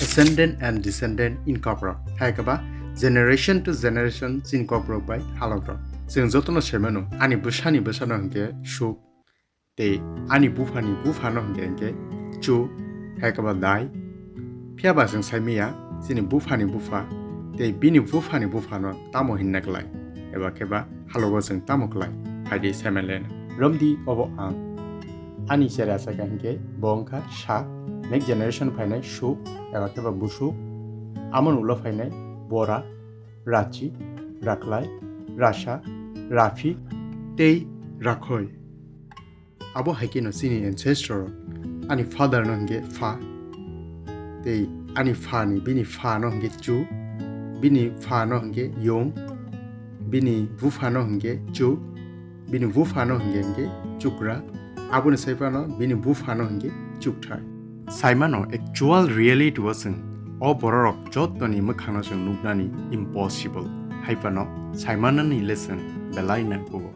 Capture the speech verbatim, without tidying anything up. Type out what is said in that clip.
Ascendant and descendant in Kokborok, hai khe ba generation to generation chini Kokborok bai halok rok. Chwng jotono sai mano, ani bwsani bwsano hwnkhe suk, tei ani buphani buphano hwnkhe hwnkhe chu, hai khe ba dai. Phiya ba chwng sai manya chini buphani bupha tei bini buphani buphano tamo hinna klai, eba khe ba halogo chwng tamo klai, phai di sai manlai. Romdi obo ang. Ani chera chakha hwnkhe bo wngkha sa, next generation phainai suk, eba khe ba busuk, amoni ulo phainai bora, rachi, raklai, rasa, raphik tei rakhoi. Abo hai kheno chini ancestor rok, ani father no hwnkhe pha, tei ani pha ni, bini pha no hwnkhe chu, bini pha no hwnkhe yong, bini bupha no hwnkhe chuk, bini bupha no hwnkhe hwnkhe chukra, aboni sai phano bini bupha no hwnkhe chukthai. Sai mano actual reality o chwng o bororok jottoni mwkhangno chwng nuknani impossible, hai phano sai manani le chwng belai nangkugo.